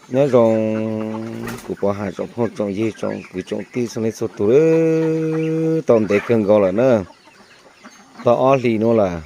Nyob zoo kuv pov ham tsoom phooj tsoom ywg tsoom kwv tsoom tij txhua leej txhua tus, tau ntev kawg nkaus lawm na, tau ob hlis no lawm.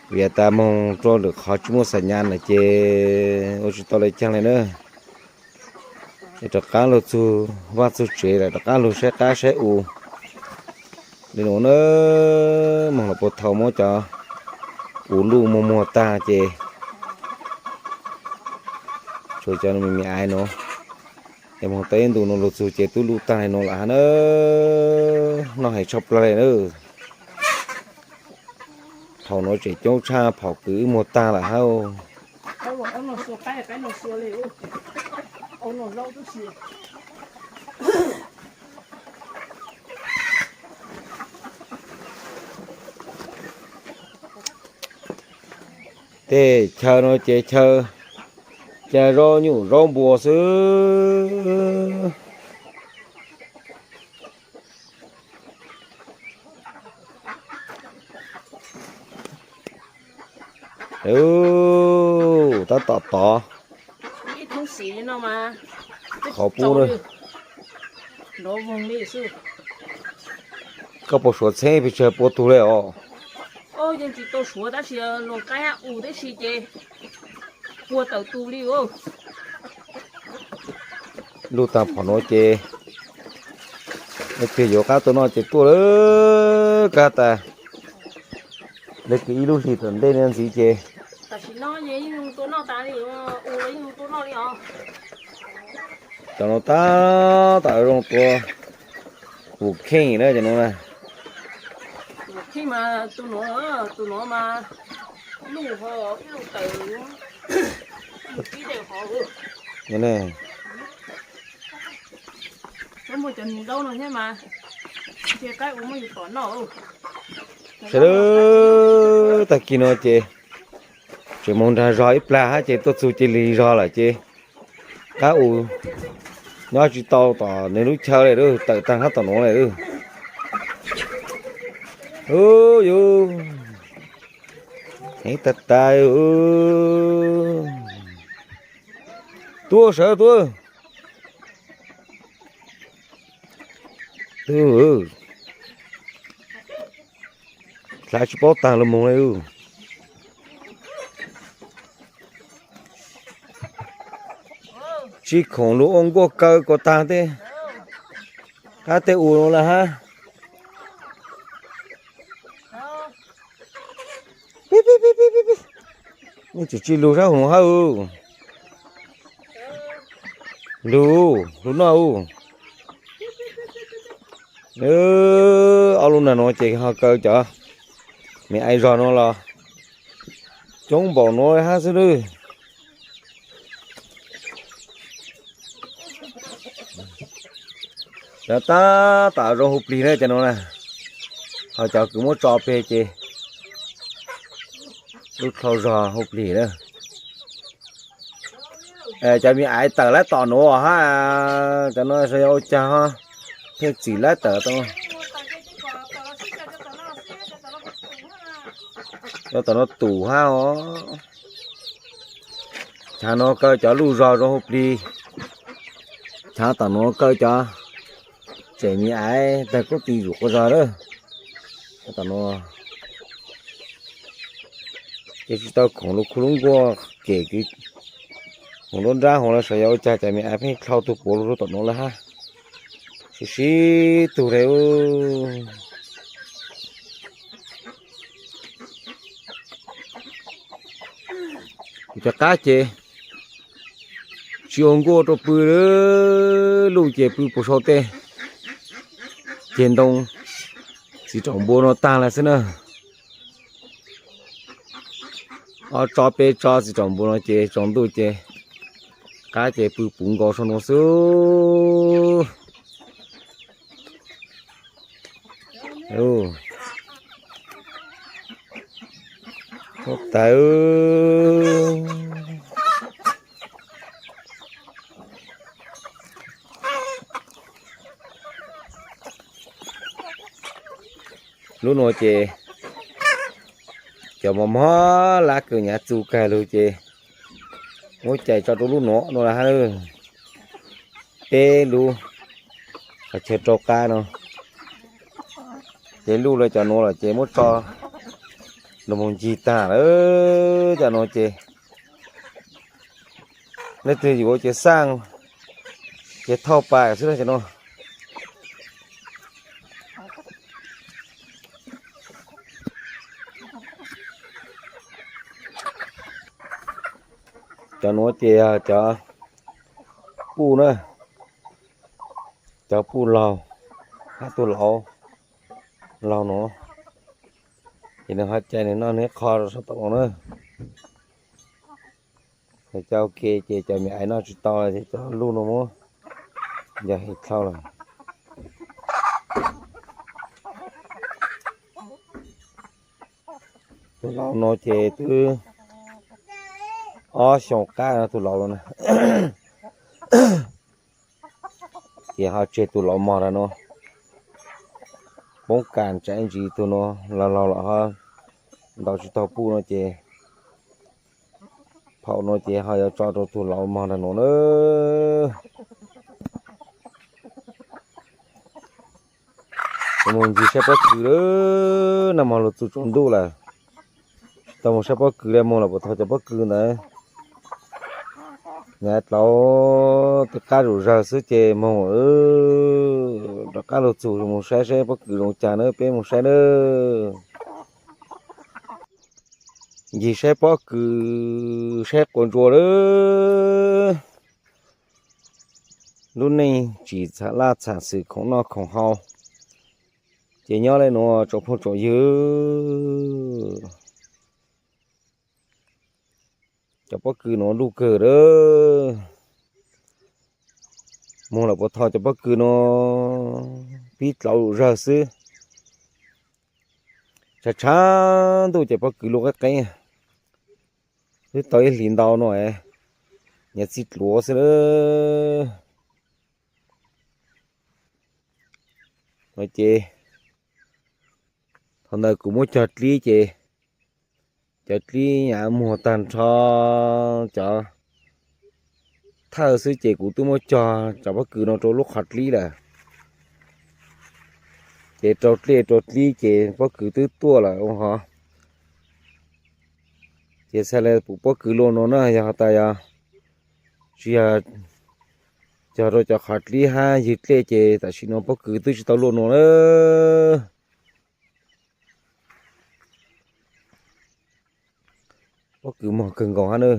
Vim tas moog rua lwm qhov tsis muaj xam nyas lawm ces ua tsis tau le caag le na. Es rov qaab lug txug vaaj txug tsev lawm, rov qaab lug saib qab saib u li nuav na. Moog lug puag thaum muab cov u luj muag muag taag ces tshuav cov me me aiv nuav, es moog tau ib ntu nuav lug txug ces tub luj taag le nuav lawm hab na. Noj heev tshaj plawg le na. Thaum nuav tseem coob tshaj phom kws wb muag taag lawm hab. Tej chaw no ces chaw ca zaub nyuj zaub npua xwb. Tab tom tod qhov pub na. Koj puas suav txheeb pes tsawg pua tug le os? Luj taag phom nuav ces leej twg yuav qab tua noj ces tuaj lawm, kag tas. Leej twg ib lub hli tom ntej no ntxiv ces cov nuav tab tom zoo tua vum kheej na cov nuav na. Sawv daws tag kis no ces tseem moog nraag zog ib plag hab ces tuaj txug cia li zog lawm ces qab u nyob tsis tau tom nws lub chaw le, tawm taag hab tom nuav le. Yus heev tag tag. Tuaj sawv tuaj. Hlaav tsis paub taag lug moog le. Tsis khoom lug ua nkuaj kaw kuas taag tej qab tej u no lawm hab. Nej tseem tsis lug sab huv hab. Lug, lug noj u. Ob lub nag nuav ces ho kaw cov me aiv zog nuav los coob npaum nuav hab xwb lawm. Cov tab tom zoo hu plig na cov nuav na, ho cov kws muab tso peg ces lub dlhau zog hu plig na. Cov me aiv tawm lawm tom nuav hab, cov nuav xyov yog ua caag ho pheej txim lawm tawm tau. Cov tom nuav tus hab os. Chav nuav kaw cov luj zog zoo hu plig. Chav tom nuav kaw cov tseem me aiv tag kub ti zuj quas zog lawm. Tom nuav ces tsis tau khoom lub khuj lub nkuaj kem kws khoom lub nrab hov lawm, xyov yog ua caag cov me aiv pheej dlhau tug puav lug rua tom nuav lawm hab. Sib sib tug le. Kuv cov qab ces tsis ua nkuaj rua pw, luj ces pw puag sau tej ceg ntoo txiv tsaum npua no taag lawm xwb na. Ob tsob peb tsob txiv tsaum npua no ces tsaus ntuj ces qab ces pw puv nkaus sau nuav xwb. Thaub tawv. Lub nuav ces cov mos mos lab kws nyav txu kag lug ces Muab cais tso rau lub nuav no lawm hab. Peb lub, qhov chaw rau qab no, ces luj le cov nuav lawm ces muab tso los mus ncig tag lawm. Cov nuav ces leej twg yuav ces xaj ces thauj pais xwb na cov nuav. Cov nuav ces yog cov puj na, cov puj laug, hab tug lauv laug nuav, ces nws ho cais nws noj nws qho rau sab tom no na. Cov ua ke ces cov me aiv noj tsis tau ces cov luj no muab yog heev dlhau lawm. Tug lauv no ces twb ob xyoos qab no tug lauv no na. Ces ho tseg tug lauv mog rau no, poob kas tsam ntsis tug no laug laug lawm ho ntaus tsis tau puj no ces phaum no ces ho yuav tso rau tug lauv mog rau no na. Mus ncig saib pob kws lawm, nag hmo lug txug tsaus ntuj lawm, tsis tau mus saib pob kws li, moog lawm puas tau cov pob kws ntawd. Nyav dlauv twb qab zom zawg xwb ces moog rov qab lug txug mus saib saib pob kws zoo cas na, peb mus saib na. Ncig saib pob kws, saib quas ntsuas lawm. Lub neej tsim txham laj txham xwm khoom noj khoom haus, ces nyob le nuav tsoom phooj tsoom ywg. Cov pob kws nuav luj kawg lawm. Moog lawm puas tau cov pob kws nuav, pib dlauv zom zawg xwb. Tshav tshav ntuj ces pob kws luj qeeb qeeb, twb tau ib hlis ntau no, nyias txij dluav xwb lawm. No ces thaum ntawd kuv muab cog dlib ces cov dlib nyav muag tag nrho, cov thawj xwb ces kuv twb muab cog cov pob kws no rau lub qhov dlib lawm. Ces rau dlej rau dlib ces pob kws twb tuaj lawm ua hov. Ces txhaj le pum pob kws luaj no na, yog has tas yog tsis yog cog rau cov qhov dlib hab ywg dlej ces tam sim no pob kws twb tsis tau luaj no na. Pob kws mog kawg nkaus hab na.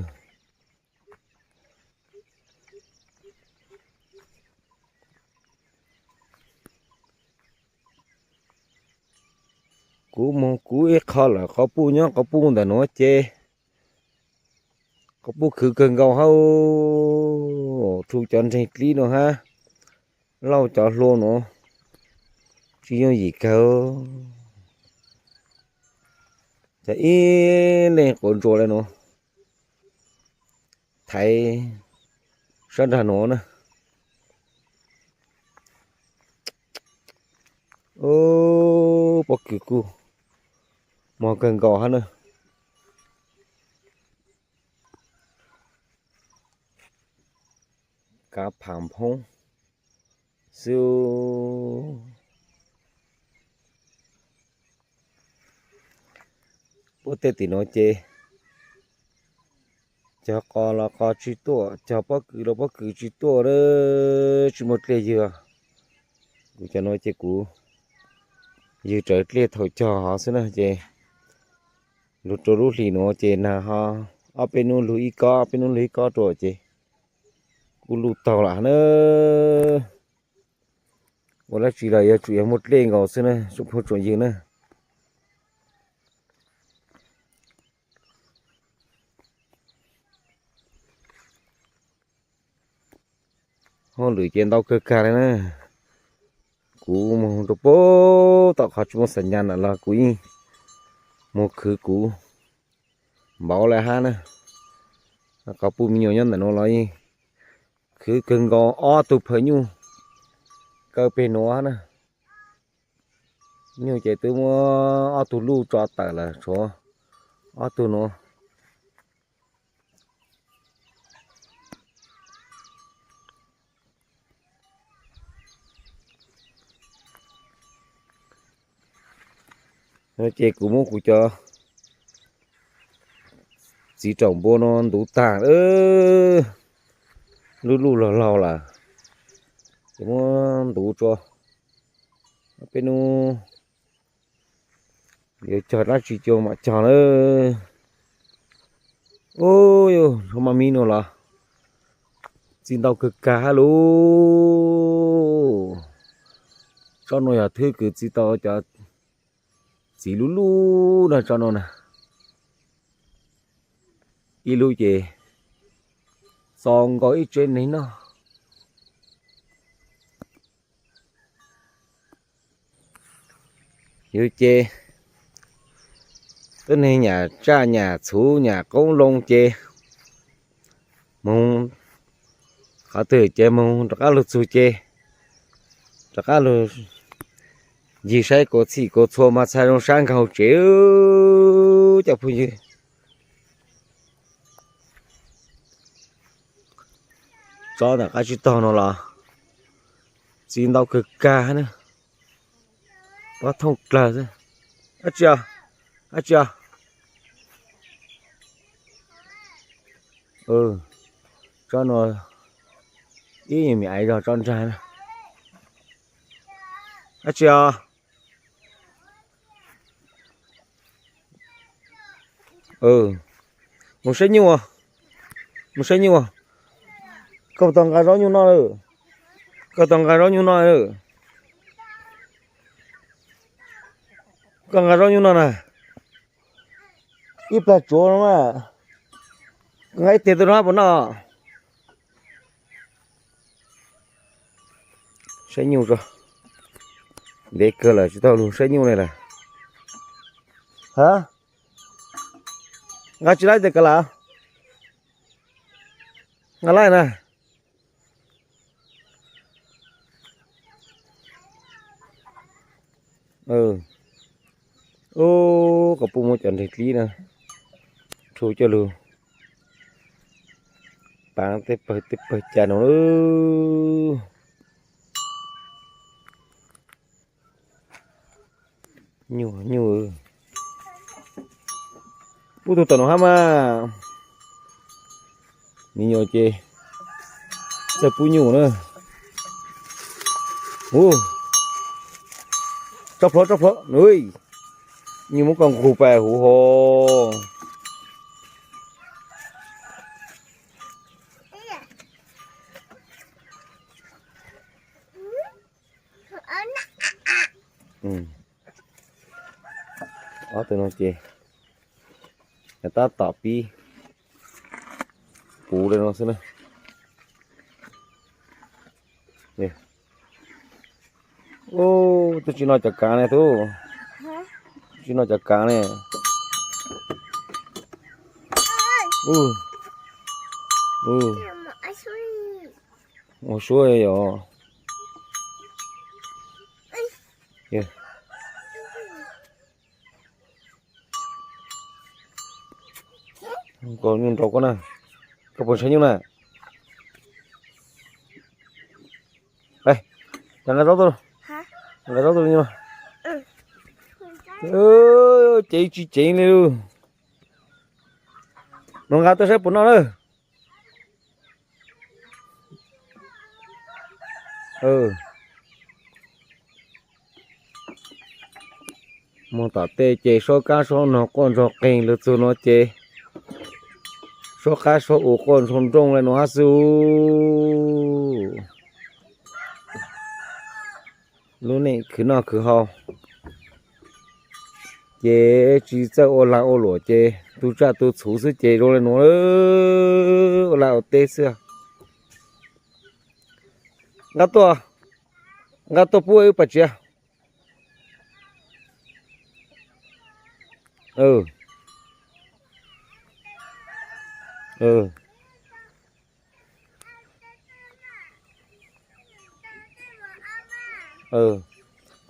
Kuv moog kuv ib qho lawm, quas puj nyob quas puj ntawm nuav ces quas puj khwv kawg nkaus hab. Rhu cov nreeg dlib no hab, lauj cov hlua nuav, tsis yooj yim kawg. Cov ib leeg quas ntsuas le nuav, thaiv sab nrag nuav na. Pob kws kuj mog kawg nkaus hab na. Kav pham phoob xwb. Puab tej tim nuav ces cog qos los qos tsis tuaj, cog pob kws los pob kws tsis tuaj, tsis muaj dlej ywg. Kuv cov nuav ces kuv ywg rawv dlej thaum cog hov xwb na ces lug rau lub hlis nuav ces nag ho ob peb nub lug ib kob, ob peb nub lug ib kob rua ces kuj luj taug lawm na. Ua dlaab tsi los yuav tsum yog muaj dlej nkaus xwb na tsoom phooj tsoom ywg na. Hauj lwm ces ntau kawg kag le na. Kuv moog rua puag tom qhov tsis muaj xas nyas ntawm los kuv yeej moog khwv kuv npaum le hab na. Quas puj me nyuam nyob ntawm nuav los yeej khwv kawg nkaus ob tug phawj nyuj kaw peg nuav na. Nyuj ces twb muab ob tug luj tso tawm lawm, tshuav ob tug nuav. Ces kuv muab kuv cov txiv raum npua no ntuv tag, lub luj lug laug lawm, ces muab ntuv tso. Peb hnub yuav cog dab tsi cua mam cog na. Ub, yus, nrog mas mi no los txi ntau kawg kag hab lauj. Tsob no yog thwb kws txi tau cov txiv lub lub na, tsob no na. Ib lub ces txo nkaus ib tsev neeg noj. Yus ces tuab neeg nyam tsaj nyam txhuv nyam qoob loo ces moog qhov twg ces moog rov qab lug txug ces rov qab lug ncig saib kuas txhij kuas txhua mas txhaj zoo sab nkaag hauv tsev cov phooj ywg. Tsob ntawm qab tsib taug no los txi ntau kawg kag na, pob thooj dlawg xwb. Dab tsi os? Dab tsi os? Tsob no ib nyuag me aiv zog tsob nrag na. Dab tsi os? Mus saib nyuj, mus saib nyuj. Koj puas tau nqa zaub nyuj noj lawm? Koj tau nqa zaub nyuj noj lawm? Koj nqa zaub nyuj noj na. Ib plag tsuav no mas, koj nqa ib teg tuaj rau hab puas noj? Saib nyuj tso, ntev kawg lawm tsis tau lug saib nyuj li lawm. Ha, nqa tsis laib tes kav lam, nqa laib na. Ub, kuv puab muab cov nreg dlib na rhu coj lug paav tej pawg tej pawg ca no. Nyuj, nyuj, pub tug tom no hab mas. Me nyuam ces txawj pub nyuj na. Ub, tso plhuav, tso plhuav, nyuj muab koj nqug pais huv hov. Ob tug no ces tab tom pib puv li no xwb na. Ub, twb tsis noj cov kaav ne tub, tsis noj cov kaav ne. Ua suab yom. Koj nyuj nrau koj na, koj puas saib nyuj na? Nqa zaub tuaj, nqa zaub tuaj nyuj. Ceev tsis ceev li lug. Nug nqa tuaj saib puas noj lawm. Moog tom tej ces suab kab suab noog quaj ntsoog qeeg lug txug nuav ces suab qab suab u quaj ntsoog nrooj le nuav hab xwb. Lub neej khwv noj khwv haus ces tsis txawj ua lag ua luam ces tu tsaj tu txhuv xwb ces zoo le nuav, ua lag ua teb xwb. Nqa tuaj, nqa tuaj pub wb pais tsev.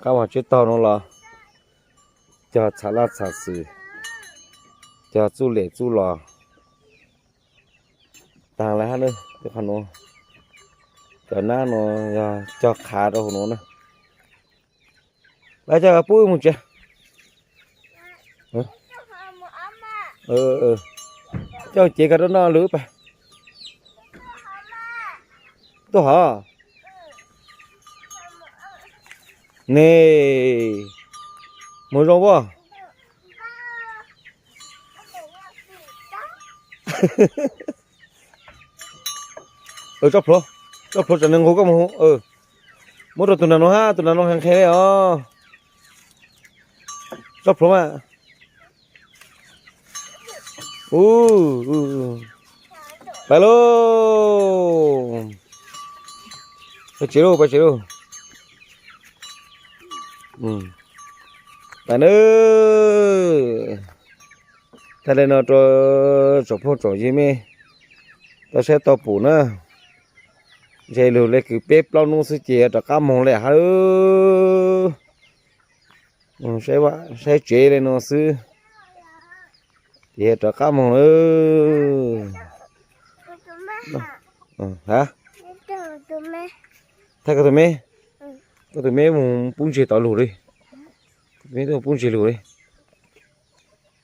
Qab mog tsib taug no los cog txham laj txham xwm, cog txuj lem txuj los taag le hab na. Qhov nuav cov nab no yog cog qhav rau huv nuav na. Lawv coj pub wb moog tsev. Coj cev koj rau noj lwm pas. Tuaj hov. Ne, mus zoo as. Tsob plhuav, tsob plhuav tsam nws nqus koj mus. Muab rau tus nas noog hab, tus nas noog heev qhe li os. Tsob plhuav mas. Pais lauj. Pais tsev lauj, pais tsev lauj. Pais nawb. Tag li no rau tsoom phooj tsoom ywg mej tau saib tau pum na. Ntshe lug le kwv peb plaub hnub xwb ces yuav rov qab moog le hab. Saib tsev li no xwb ces yuav rov qab moog lawm. Thaij koj tus me, koj tus me mus pub ntseg tod lug li. Tus me tuaj pub ntseg lug li.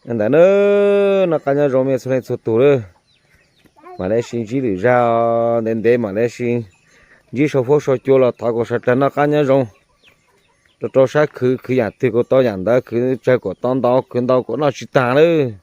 Ntawd na, noj qab nyob zoo mej txhua leej txhua tug lawm. Mam le sib ntsib lwm zag, ntev ntev mam le sib ntsib sau fuab sau cua los thov kom sawv dlawg noj qab nyob zoo. Rau rau sab khwv, khwv yaam twg kuj tau yaam ntawd, khwv tsawg kuj tau ntau, khwv ntau kuj noj tsis taag lawm.